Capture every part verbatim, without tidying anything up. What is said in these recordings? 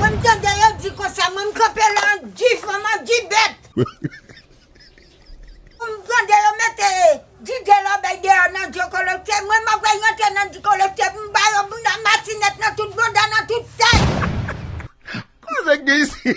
M tande yo di konsa, mwen m kanpe la an di fanm, an di bèt. M tande yo mete D J Lòbèy deyò nan Djo Kolekte. Mwen, m ap rantre nan Djo Kolekte, m ba yo bounda matinèt nan tout bonda, nan tout tèt. Kote gen isi?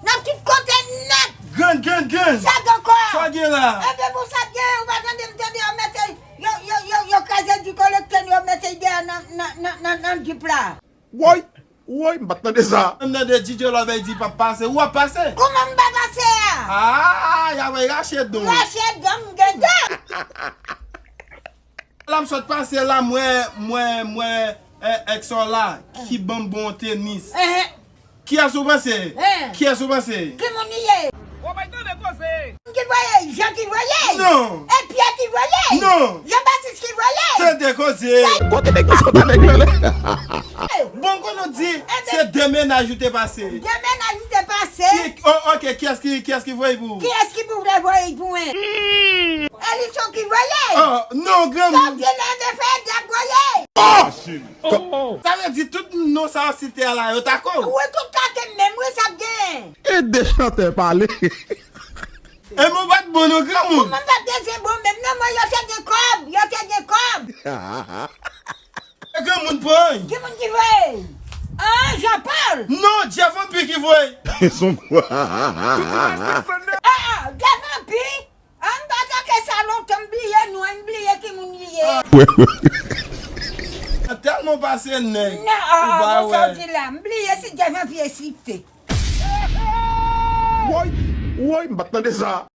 Nan tout kote nèt. Grenn, grenn, grenn. Sa gen ankò? Sa gen la? Ebyen, bon, sa gen, ou pa tande, m tande yo mete, yo, yo, yo, yo kraze Djo Kolekte, yo mete deyò nan, nan, nan, nan, nan jip la. Woy! Woy, m pa t tande sa. M tande D J Lòbèy di p ap pase. Ou ap pase? Kouman m pa pase a? Ah, y ap rache don. Rache don m gentan. La m sot pase la, m wè, m wè, m wè, eh, Exor la, ki ban m bon tenis. Ehe. Kiyès ou panse? Hein? Kiyès ou panse? Ki moun li ye? Ou pa tande koze. Moun ki voye, Jan ki voye? Non. E Pyè ki voye? Non. Jan Batis ki voye? Tande koze. Kote nèg yo sot avèk mele? Bon, konnen w di, se de mennaj ou te pase. De mennaj ou te pase? Ki, oh, ok, kiyès ki, kiyès ki voye pou ou? Kiyès ki pou vle voye pou mwen? Elison ki voye? Oh, non, granmoun. Sa w di la, de fè, de voye? Oh! Sa vle di tout non sa yo site a la, yo tako? Wi, tout tako menm, wi, sa k gen. E de chantè pale. E mwen pa t bon non, granmoun. Mwen pa t bezwen bon menm non, mwen yo te gen kòb, yo te gen kòb. E granmoun pran. Ki moun ki voye? Ah, Jean Paul. Non, Jeff Anpi ki voye. Son. Ah, ah, Jeff Anpi. Ah, m pa take sa lontan, m bliye non, m bliye ki moun li ye. Tèlman pase nèg. Non, ah, ou pa bon, sa wè. W di la, m bliye si Jeff Anpi esite. Woy, woy, m pa t tande sa.